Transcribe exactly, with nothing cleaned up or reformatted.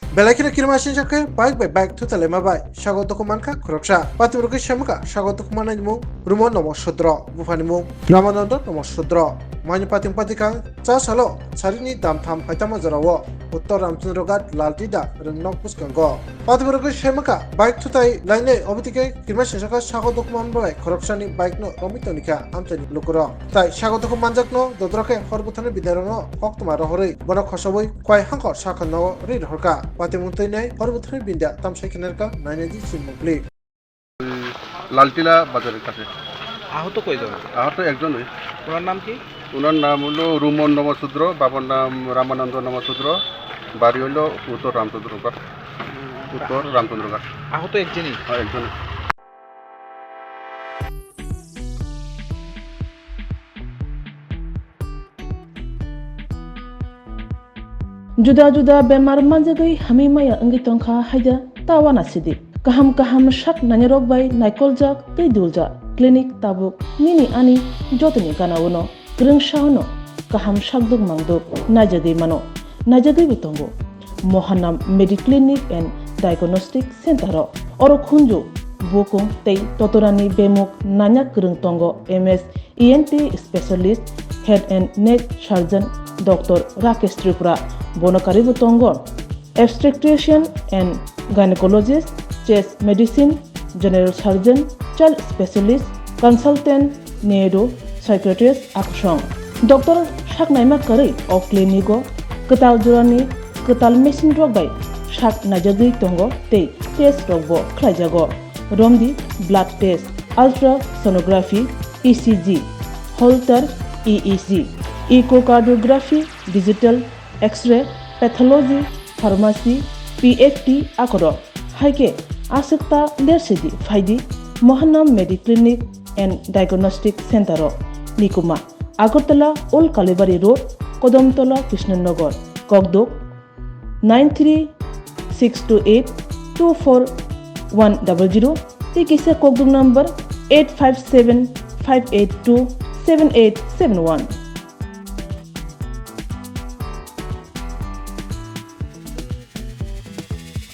Belai kheno kirima singsa khe bike bai bike thuta lema bai sago dukhu mankha khoroksa. Patimurgwi semkha sago dukhu manani mung Rumo Nomo Sudro, buphani mung Ramananda Nomo Sudro. Maini patim patikang cha salo sarini dam tham phaitama jorao Uttor Ramchandroghat Laltida rwngnok bwskango. Patimurgwi semkha bike thutai lainai obotike kirima singsa khe sago dukhu man bai khoroksani bike no romwi tongkha amchaini lukurok. Tai sago dukhu manjakno dodra khe hor bwthani bidairokno koktwma rohorwi bono khosobwi Kwai hangkor sakha no ri rohorka. Patimung twi nai hor bwthani binda tam sai khe narwkha nainai di chini mukli. Laltila বাজারের কাছে। আহত কয়জন? আহত একজনই। ওনার নাম কি? ওনার নাম হলো রুমন নমশূদ্র, বাবার নাম রামানন্দ নমশূদ্র, বাড়ি হলো উত্তর রামচন্দ্রগড়। উত্তর রামচন্দ্রগড়। আহত একজনই? হ্যাঁ, একজনই। Juda juda bemar manjagwi hamwi maya wngwi tongkha haida ta uanasidi. Kaham kaham sak nainarok bai naikoljak tei duljak clinic tabuk nini ani jotoni gana-o no, kwrwngsa-o no kaham sakduk mangduk naijagwi mano, naijagwibo tongo. Mohanam Mediclinic and Diagnostic Center-o oro khunju, bukung tei totorani bemuk nanya kwrwng tongo M S E N T specialist, head and neck surgeon Doctor Rakesh Tripura, bono karwibo tongo obstetrician and gynecologist, chest medicine, general surgeon, child specialist, consultant, neuro psychiatrist akusong. Doctor sak naima karwi o clinic-o kwtal jorani kwtal machine rok bai sak naijagwi tongo tei test rokbo khlaijago. Romdi blood test, ultrasonography, E C G, Holter E E G, echocardiography, digital X-ray, pathology, pharmacy, P F T akorok. Hai khe aswk ta lersidi phaidi Mohanam Mediclinic and Diagnostic Center-o, Nikuma, Agartala Old Kalibari Road, Kodamtola, Krishnanagar, Kokduk, nine three six two eight two four one double zero tei kisa kokduk number eight five seven five eight two seven eight seven one.